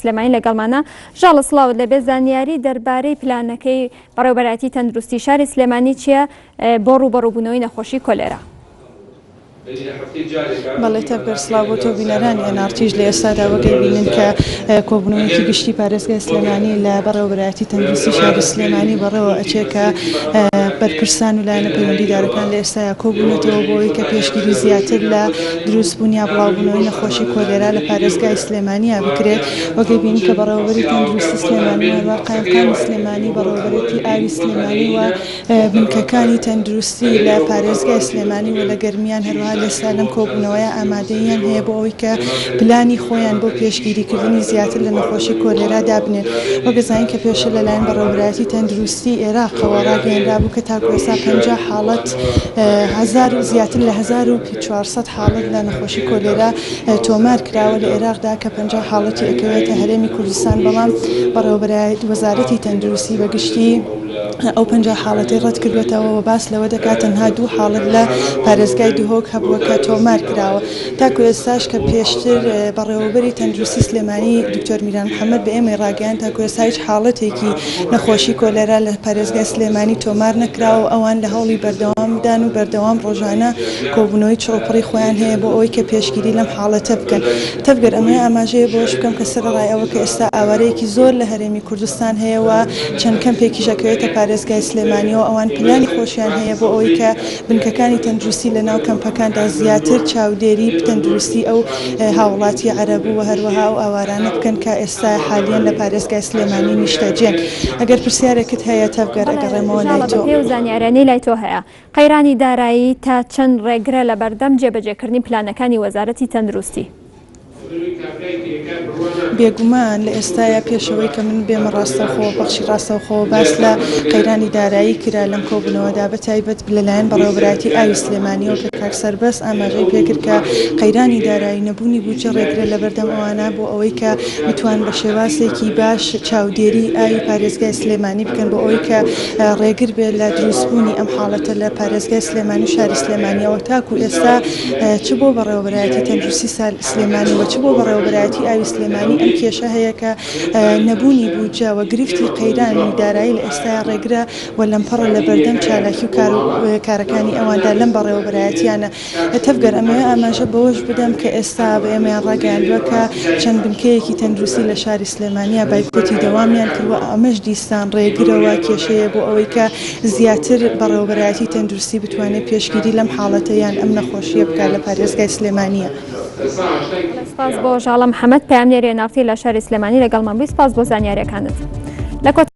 سلێمانی لەگەڵمانە. ژاڵە سڵاوت لێبێ زانیاری دەربارەی پلانەکەی بەڕێوەبەرایەتی تەندروستی شاری سلێمانی چییە بۆ ڕووبەڕووبوونەوەی نەخۆشی کۆلێرا؟ بەڵێ تەڤگەر سڵاو بۆ تۆ بینەرانی ئێن ئاڕ تیش لە ئێستادا وەک ئەیبینن کە کۆبوونەوەیەکی گشتی پارێزگای سلێمانی لە بەڕێوەبەرایەتی تەندروستی شاری سلێمانی بەڕێوە ئەچێ کە بەرپرسان و لایەنە پەیوەندیدارەکان لە ئێستایا کۆبوونەتەوە بۆ ئەوەی کە پێشگیری زیاتر لە دروستبوون یا بڵاوبوونەوەی نەخۆشی کۆلێرا لە پارێزگای سلێمانیا بکرێت وەک ئەیبینن کە بەڕێوەبەری تەندروستی سلێمانی و هەروەها قایمقامی سلێمانی بەڕێوەبەرێتی ئاوی سلێمانی و بنکەکانی تەندروستی لە پارێزگای سلێمانی و لە گەرمیان هەروەها لێستا لەم کۆبوونەوەیە ئامادەییان هەیە بۆ ئەوەی کە پلانی خۆیان بۆ پێشگیریکردنی زیاتر لە نەخۆشی کۆلێرا دابنێن. وەک ئەزانین کە پێشتر لەلایەن بەڕێوەبەرایەتی تەندروستی ئێراقەوە ڕاگەیەنرابوو کە تاکو ئێستا 50 حاڵەت هەزار و زیاتر لە 1400 حاڵەت لە نەخۆشی کۆلێرا تۆمار کراوە لە ئێراقدا کە 50 حاڵەتی ئەکەوێتە هەرێمی کوردستان بەڵام بەڕێوەبەرایەتی وەزارەتی تەندروستی بە گشتی ئەو 50 حاڵەتەی ڕەتکردووەتەوە و باس لەوە دەکات تەنها دوو حاڵەت لە پارێزگای دهۆک هەبووە کە تۆمار کراوە. تاکو ئێستاش کە پێشتر بەڕێوەبەری تەندروستی سلێمانی دکتۆر میران محەمەد بە ئێمەی ڕاگەیاند تاکو ئێستا هیچ حاڵەتێکی نەخۆشی کۆلێرا لە پارێزگای سلێمانی تۆمار نەکراوە و ئەوان لە هەوڵی بەردەوامدان و بەردەوام ڕۆژانە کۆبوونەوەی چڕوپڕی خۆیان هەیە بۆ ئەوەی کە پێشگیری لەم حاڵەتە بکەن. تەڤگەر ئەمەوێ ئاماژەیە بەوەش بکەم کە سەرەڕای ئەوە کە ئێستا ئاوارەیەکی زۆر لە هەرێمی کوردستان هەیە و چەند کەمپێکیش ئەکەوێتە پارێزگای سلێمانیەوە ئەوان پلانی خۆشیان هەیە بۆ ئەوەی کە بنکەکانی تەندروستی لە ناو کەمپەکاندا زیاتر چاودێری تەندروستی ئەو هاوڵاتی عەرەب و هەروەها ئەو ئاوارانە بکەن کە ئێستا حالیەن لە پارێزگای سلێمانی نیشتەجێن. ئەگەر پرسیارێکت هەیە تەڤگەر ئەگەڕێمەوە لای تۆ. بەپێی ئەو زانیاریانەی لای تۆ هەیە، قەیرانی دارایی تا چەند ڕێگرە لەبەردەم جێبەجێکردنی پلانەکانی وەزارەتی تەندروستی؟ بێگومان لە ئێستایا پێش ئەوەی کە من بێمە ڕاستەوخۆ پەخشی ڕاستەوخۆ باس لە قەیرانی دارایی کرا لەم کۆبوونەوەدا بە تایبەت لەلایەن بەڕێوەبەرایەتی ئاوی سلێمانیەوە کە کاک سەربەست ئاماژەی پێکرد کە قەیرانی دارایی نەبوونی بودجە ڕێگرە لەبەردەم ئەوانە بۆ ئەوەی کە بتوان بە شێوازێکی باش چاودێری ئاوی پارێزگای سلێمانی بکەن بۆ ئەوەی کە ڕێگر بێت لە دروستبوونی ئەم حاڵەتە لە پارێزگای سلێمانی و شاری سلێمانیەوە تاکو ئێستا چ بۆ بەڕێوەبەرایەتی تەندروستی سلێمانی و چ بۆ بەڕێوەبەرایەتی ئاوی سلێمانی ئەم کێشە هەیە کە نەبوونی بودجە و گرفتی قەیرانی دارایی لە ئێستایا ڕێگرە و لەمپەڕە لە بەردەم چالاکی و کار و کارەکانی ئەواندا لەم بەڕێوەبەرایەتیانە. تەڤگەر ئەمەوێ ئاماژە بەوەش بدەم کە ئێستا بە ئێمەیان ڕاگەیاندووە کە چەند بنکەیەکی تەندروستی لە شاری سلێمانیا بایکۆتی دەوامیان کردووە ئەمەش دیسان ڕێگرە و کێشەیە بۆ ئەوەی کە زیاتر بەڕێوەبەرایەتی تەندروستی بتوانێت پێشگیری لەم حاڵەتە یان ئەم نەخۆشییە بکات لە پارێزگای سلێمانییە. سپاس بۆ ژاڵە محەمەد پەیامنێری ئێن ئاڕ تی لە شاری سلێمانی لەگەڵمان بووی سپاس بۆ زانیاریەکانت. لە کۆتا.